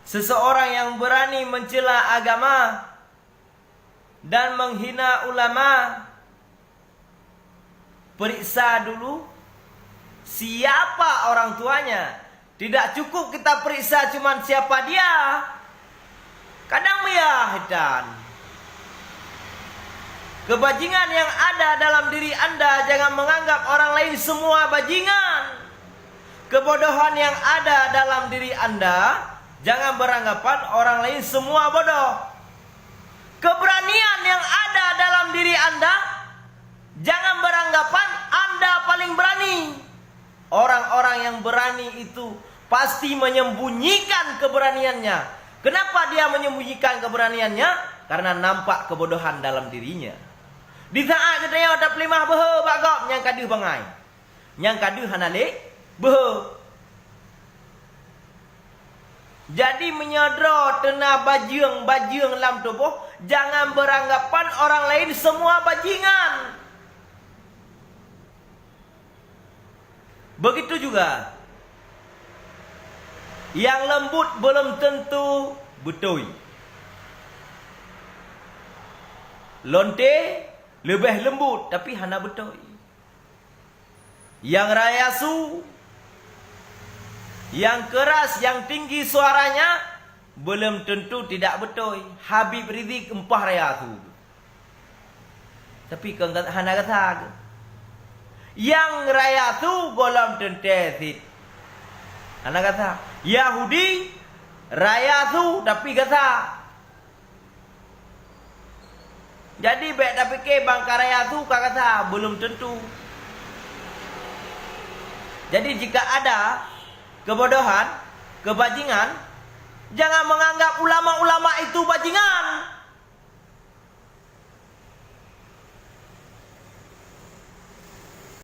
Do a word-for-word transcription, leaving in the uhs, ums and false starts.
Seseorang yang berani mencela agama dan menghina ulama, periksa dulu siapa orang tuanya. Tidak cukup kita periksa cuman siapa dia. Kadang miyah dan kebajingan yang ada dalam diri anda, jangan menganggap orang lain semua bajingan. Kebodohan yang ada dalam diri anda, jangan beranggapan orang lain semua bodoh. Keberanian yang ada dalam diri anda, jangan beranggapan anda paling berani. Orang-orang yang berani itu pasti menyembunyikan keberaniannya. Kenapa dia menyembunyikan keberaniannya? Karena nampak kebodohan dalam dirinya. Di saat geutanyoe tapeulimah beuhe bak gob, nyang ka deuh bangai. Nyang ka deuh hana lé beuhe. Jadi, meunyoe droe teuna bajeueng-bajeueng lam tuboh, jangan beranggapan orang lain semua bajingan. Begitu juga, yang lembut belum tentu beutôi. Lonte leubeh lembut, tapi hana beutôi. Yang raya su, yang keras, yang tinggi suaranya, belum tentu tidak beutôi. Habib Rizik empah raya su. Tapi kon ka-, hana gata. Yang raya su gohlom teuntée cit. Hana gata. Yahudi raya su, tapi gata. Jadi, bék tapike bangka raya su ka gata, belum tentu. Jadi, jika ada kebodohan, kebajingan, jangan menganggap ulama-ulama itu bajingan.